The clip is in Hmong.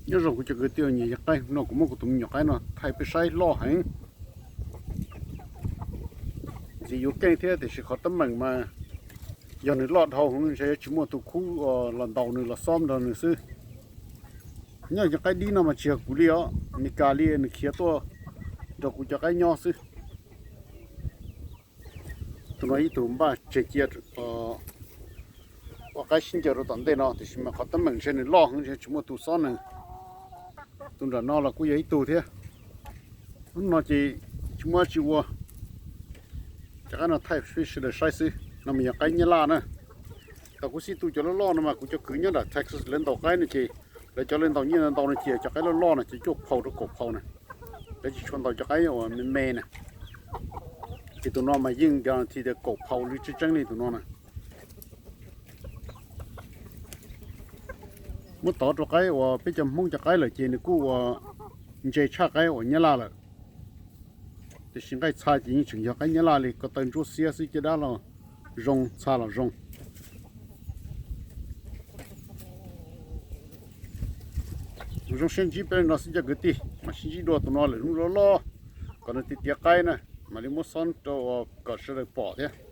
Nyob zoo kuv cov kwv tij nyiam yog qaib no, kuv muab kuv tus me nyuam qaib no thaij peb saib loj heev. Ntxim yuav keej thiab tiam sis qhov teeb meem mas yog nws loj dhau heev ntshe yuav tsis muaj tus khub los ntaus nws los xob nrog nws xwb. Nyob cov qaib dib no mas tsis yog kuv li os, Meskas li nws khiav tuaj nrog kuv cov qaib nyob xwb. Tus no ib tug npaj tseg cia ua qaib sib ncaws rau tom ntej no tiam sis mas qhov teeb meem ntshe nws loj heev ntshe tsis muaj tus xob nws. Tus nram no los kuj yog ib tug thiab. Hnub no ces tsis muaj dab tsi ua, cov qaib no thaij peb sawv daws saib xwb. No mas yog qaib nyab laj na. Thaum kuv xij tu cov loj loj no mas kuv cov kwv nyob nram Texas lawv ntaus qaib no ces lawv cov lawv ntaus nyiaj ntau no ces cov qaib loj loj no ces cuaj phau rau kaum phau na. Lawv tsis tshua ntaus cov qaib uas me me na. Ces tus no mas yeej guarantee tias kaum phau li tseeb tseeb li tus no na. Muab tov rau qaib uas peb cov Hmoob cov qaib lawm ces nws kuj ua ntse tshaj qaib uas nyab laj lawm. Tiam sis nqaij txha ces yeej tseem yog qaib nyab laj li, ko taw ntsuab xiab xwb, caj dab los zoo, txha los zoo. Zoo siab ntsib peb li no xwb cov kwv tij, mam sib ntsib dua tus no lwm hnub loj loj, kom nws tiav tiav qaib na, mam li muab xob rau kom sawv daws pom thiab.